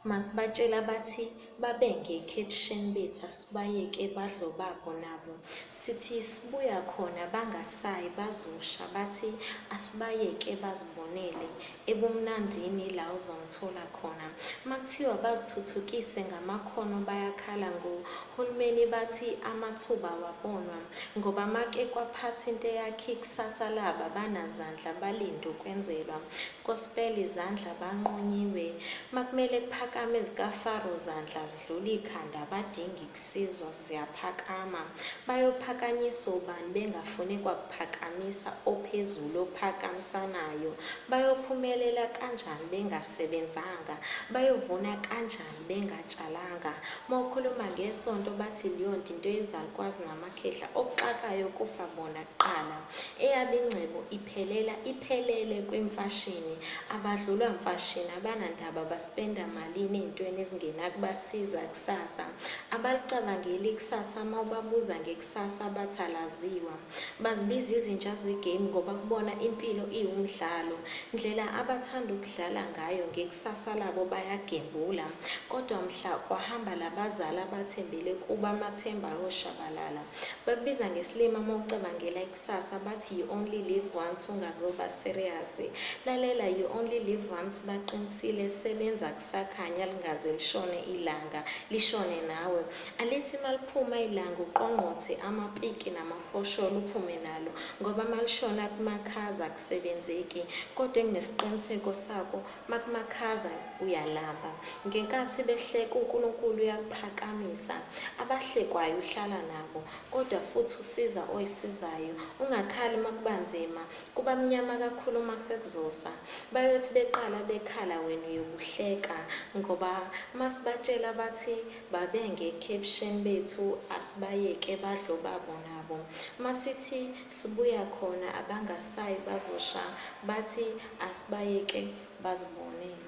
Masibatshela bathi babenge caption bethu asibayeke badlo babo nabo. Sithi sibuya khona bangasayi bazosha bathi asibayeke bazibonele ebumnandini la uzongithola khona. Makuthiwa bazithuthukise ngamakhono bayakhala ngohulumeni bathi amathuba awabonwa ngoba make kwaphathwa into eyakha ikusasa laba banazandla balinde ukwenzelwa. Gospel izandla banqunyiwe makumele kuphakame ezikaFaro zandla zidlula ikhanda abadingi kusizwa ziyaphakama bayophakanyiswa ubani bengafuni kwakuphakamisa ophezulu ophakamisanayo bayophumelela kanjani bengasebenzanga bayovuna kanjani bengatshalanga mawukhuluma ngesonto bathi leyonto into yezalukwazi namakhehla okuxakayo kufa bona kuqala Eyabo ingcebo iphelela iphelele kwimfashini. Abadlulwa mfashini, abanandaba baspenda malini ey'ntweni ezingenakubasiza kusasa. Abalicabangeli ikusasa, uma ubabuza ngekusasa bathi alaziwa. Bazibiza izinja ze-game ngoba kubona impilo iwumdlalo. Ndlela abathanda ukudlala ngayo ngekusasa labo bayagembula. Kodwa mhla kwahamba labazali abathembele kubo amathemba ayoshabalala. Bakubiza ngesilima uma ucabangela ikusasa bathi you only live once ungazoba serious. Lalela you only live once baqinisile sebenza kusakhanya lingaze lishone ilanga lishone nawe. Alithi maliphuma ilanga uqongqothe amapiki namafosholo uphume nalo ngoba malishona kumakhaza akusebenzeki kodwa enginesiqiniseko sako Makumakhaza uyalamba. Ngenkathi behleka uNkulunkulu uyakuphakamisa. Abahlekwayo uhlala nabo. Kodwa futhi usiza oyisizayo. Ungakhali makubanzima. Kuba mnyama kakhulu uma sekuzosa. Bayothi beqala bekhala wena uyobuhleka. Ngoba masibatshela bathi babenge caption bethu asibayeke badlo babo nabo. Masithi sibuya khona abangasayi bazosha bathi Asibayeke bazibonele.